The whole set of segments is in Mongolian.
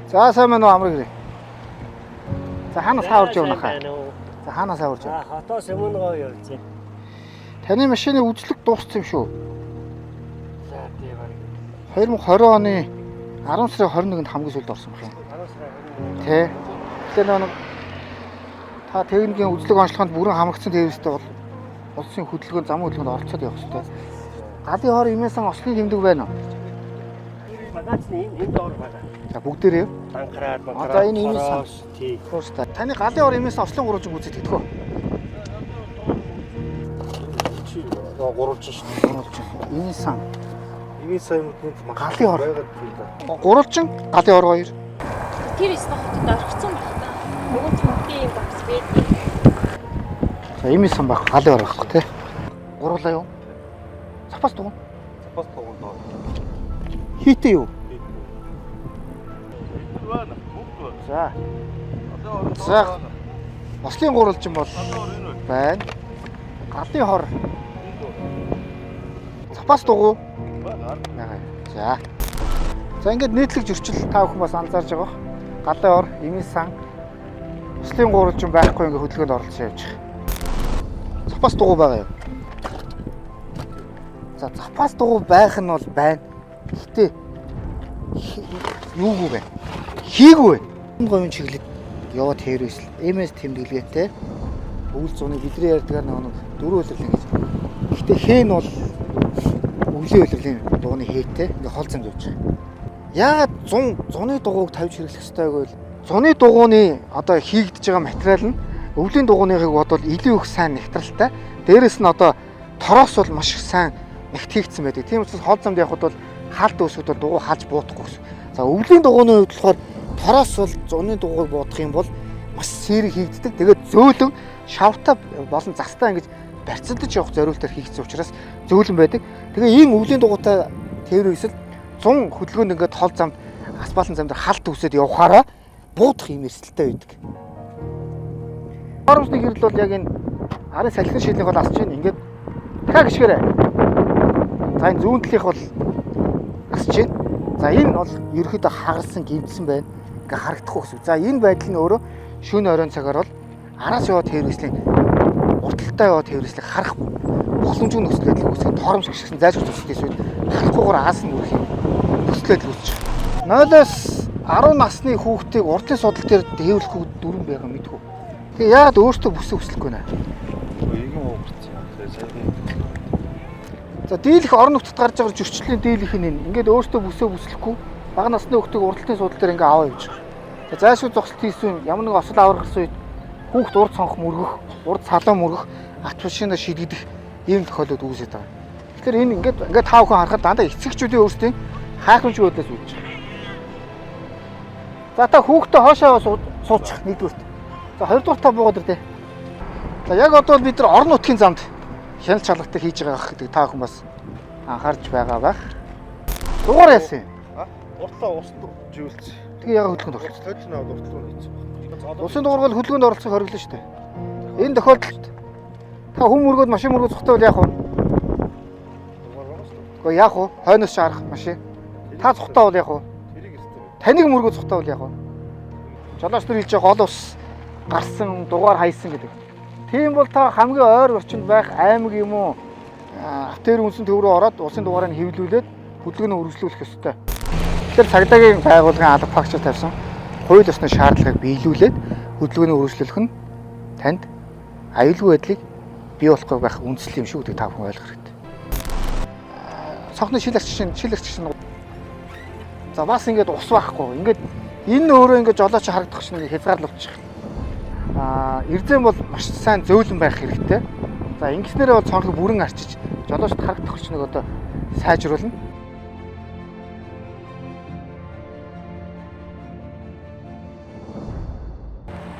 За, сайн байна уу, амраг ирээ. За, хаанаас хаа урж явна хаа? Байна уу? За, хаанаас хаа урж явна? А, хотоос өмнө гоё явж байна. Таны машины үзлэг дууссан юм шүү. За, тий, баг. 2020 оны 10 сарын 21-нд хамгийн сүүлд орсон байх юм. 10 сарын 21-нд. Тэ. Тэгэхээр нөгөө нэг та техникийн үзлэг онцлогонд бүрэн хамрагдсан тээвэстэй бол улсын хөдөлгөөн, замын хөдөлгөөнд оролцоод явах хэрэгтэй. Галын хор имээсэн ослын тэмдэг байна уу? Багаач нь энэ доор байгаа. За, бүгдээрээ. Данкраад, А, за, энэ имээс сан. Тий. Хуурстай. Таны галын хор имээсэн ослын гурвалжин гүйцэд гэдэг үү? Чи гурвалжин шүү дээ. Гурвалжин. Имээсэн. Имийн сайн нүднүүд Галын хор. байгаад тийм да. Гурвалжин, галын хор хоёр. Тэр өстө хотод орхисон баг та. Нөгөө ч мөнгөний юм багц байдаг. За, имээсэн баг, галын хор байхгүй тий. Гурлаа юу? Запас дугуй. Запас туган доо. Хийтэй юу? Байна. Бүгд байна. За. Одоо За. Ослын гурвалжин бол байна. Галын хор. Запас дугуй. Байна. Байгаа. За. За, ингээд нийтлэг зөрчил та бүхэн бас анзаарж байгаа. Галын ор, эмийн сан, ослын гурвалжин байхгүй, ингээд хөдөлгөөнд оролцсон явж байгаа. Запас дугуй байгаа юу? За, запас дугуй байх нь бол байна. Гэхдээ юугүй байна. Хийгүй байна. Говийн чиглэлд яваад тэрвэсэл MS тэмдэглэгээтэй өвөл зуны бидний ярьдгаар нэг дөрөв улирлын гэж. Гэхдээ хэн бол өвлийн улирлын дугуйны хээтэй ингээ хол замд явж байгаа. Яагаад 100 зуны дугуйг тавьж хэрэглэх ёстой гэвэл зуны дугуйны одоо хийгдэж байгаа материал нь өвлийн дугуйныхыг бодвол илүү их сайн нэгтралтай. Дээрэс нь одоо тороос бол маш их сайн нэгт хийгдсэн байдаг. Тийм учраас хол замд явхад бол хаалт үүсгэхэд бол дугуй халж буудахгүй гэсэн. За, өвлийн дугуйны хувьд болохоор тороос бол зуны дугуйг буудах юм бол маш сэрэг хийгддэг. Тэгээд зөөлөн шавтай болон застай ингэж барьцалдаж явах зориултаар хийгдсэн учраас зөөлөн байдаг. Тэгээ ийм өвлийн дугуйтай тээвэр 100 хөдөлгөөнд ингээд хол замд, асфальтын зам дээр халт үсээд явхаараа буудах юм эрсдэлтэй байдаг. Хоромсны гэрэл бол яг энэ арын салхин шийдлийг бол асч чинь ингээд дахиад гიშгээрэй. За, энэ зүүн талынх бол асч чинь. За, энэ бол ерөөхдөө хагалсан, гимтсэн байна. Ингээ харагдахгүй гэсэн. За, энэ байдал нь өөрөө шөнө оройн цагаар бол араас яваад хэрэгслийн, урталтай яваад хэрэгслийг харах боломжгүй нөхцөл байдал үүсгэн, торомс гიშгсэн, зайлшгүй төсөлтэй эсвэл харахгүйгээр аасан нүрх юм нөхцөл байдал үүсэж байгаа. 0-оос 10 насны хүүхдийг урдлын судал дээр хэвлэх хүүхд дөрвөн байгаа мэдхүү. Тэгээ яагаад өөртөө бүсээ хүслэхгүй нэ? Ийгэн уугарсан. Тэгээ сая За, дийлэх орон нутгад гарч байгаа зөрчлийн дийлэх нь энэ. Ингээд өөртөө бүсээ бүслэхгүй бага насны хүүхдийг урдталтын судал дээр ингээ аваа явж байгаа. За, зайлшгүй зогсолт хийсэн, ямар нэг осол аврах гэсэн үед хүүхд урд цонх мөргөх, урд салон мөргөх, ат машина шидэгдэх ийм тохиолдол үүсэж байгаа. Тэгэхээр энэ ингээд та бүхэн харахад дандаа эцэгчүүдийн өөрсдийн хайхрамжгүй байдлаас үүсэж байгаа. За, та хүүхдээ хоошоо суучих нэгдүгüрт. За, хоёрдугаар та буугаад ир дээ. За, яг одоо бол бид нар орон нутгийн замд хяналт шалгалтыг хийж байгаа гэдэг та бүхэн бас анхаарч байгаа байх. Дугаар яасан юм? Уртлаа усанд живүүлсэн. Тэгээ яга хөдөлгөөнд оролцсон. Толж наваад уртлаа хийсэн баг. Усын дугаар бол хөдөлгөөнд оролцох хориглоо шүү дээ. Энэ тохиолдолд та хүн мөргөөд, машин мөргөөд цухтай бол яах вэ? Дугаар байгаа шүү дээ. Гэхдээ яах вэ? Хойноос шаарах машин. Та цухтай бол яах вэ? Тэрийг эртээ. Таныг мөргөө цухтай бол яах вэ? Жолооч нар хэлж байгаа гол ус гарсан, дугаар хайсан гэдэг. Тийм бол та хамгийн ойр орчинд байх аймаг юм уу? Автэр үнсэн төв рүү ороод усын дугаарыг хэвлүүлээд хөдөлгөөний үргэлжлүүлэх ёстой. Тэгэхээр цагдаагийн байгууллагын алба багчаар тавьсан хууль ёсны шаардлагыг биелүүлээд хөдөлгөөний үргэлжлүүлэх нь танд аюулгүй байдлыг бий болохгүй байх үндсэл юм шүү гэдэг та бүхэн ойлгох хэрэгтэй. Цонхны шил арчин, шил арчин. За, бас ингээд ус байхгүй. Ингээд энэ өөрөө ингээд жолооч харагдах чинь ингээд хязгаарлуулчих. Эрзэн бол маш сайн зөөлөн байх хэрэгтэй. За, ингэснээрээ бол цонхыг бүрэн арчиж жолоочд харагдах орчныг одоо сайжруулна.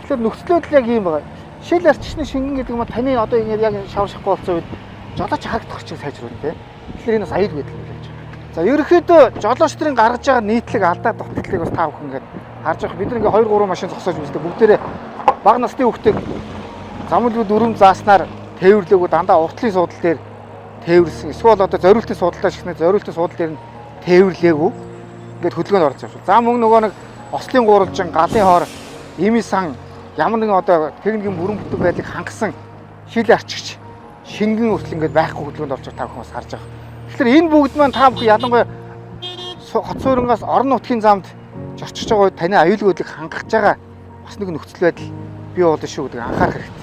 Тэгэхээр нөхцөл байдал яг ийм байгаа. Шил арчны шингэн гэдэг нь таны одоо ингээд яг шавшихгүй болсон үед жолооч харагдах орчныг сайжруулна те. Тэгэхээр энэ бас аюулгүй байдал гэж байна. За, ерөнхийдөө жолооч нарын гаргаж байгаа нийтлэг алдаа дутагдлыг бас та бүхэн ингээд харж байгаа. Бид нар ингээд 2 3 машин зогсоож үздэг. Бүгдээрээ бага насны хүүхдийг замлгүй дүрм зааснаар тээвэрлээгүй, дандаа уртлын суудал дээр тээвэрлсэн. Эсвэл одоо зориултын суудалтай шигнэ, зориултын суудал дээр нь тээвэрлээгүй. Ингээд хөдөлгөөнд орж явж. За, мөн нөгөө нэг Ослын гурвалжин, галын хоор, ими сан ямар нэгэн одоо техникийн бүрэн бүтэн байдлыг хангасан шил арчигч шингэн хүртэл ингээд байхгүй хөдөлгөөнд орж байгаа та бүхэн бас харж байгаа. Тэгэхээр энэ бүгд маань та бүхэн ялангуяа хот суурьнгаас орон нутгийн замд зорчиж байгаа үед таны аюулгүй байдлыг хангах байгаа бас нэг нөхцөл байдал бий болно шүү гэдгийг анхаарах хэрэгтэй.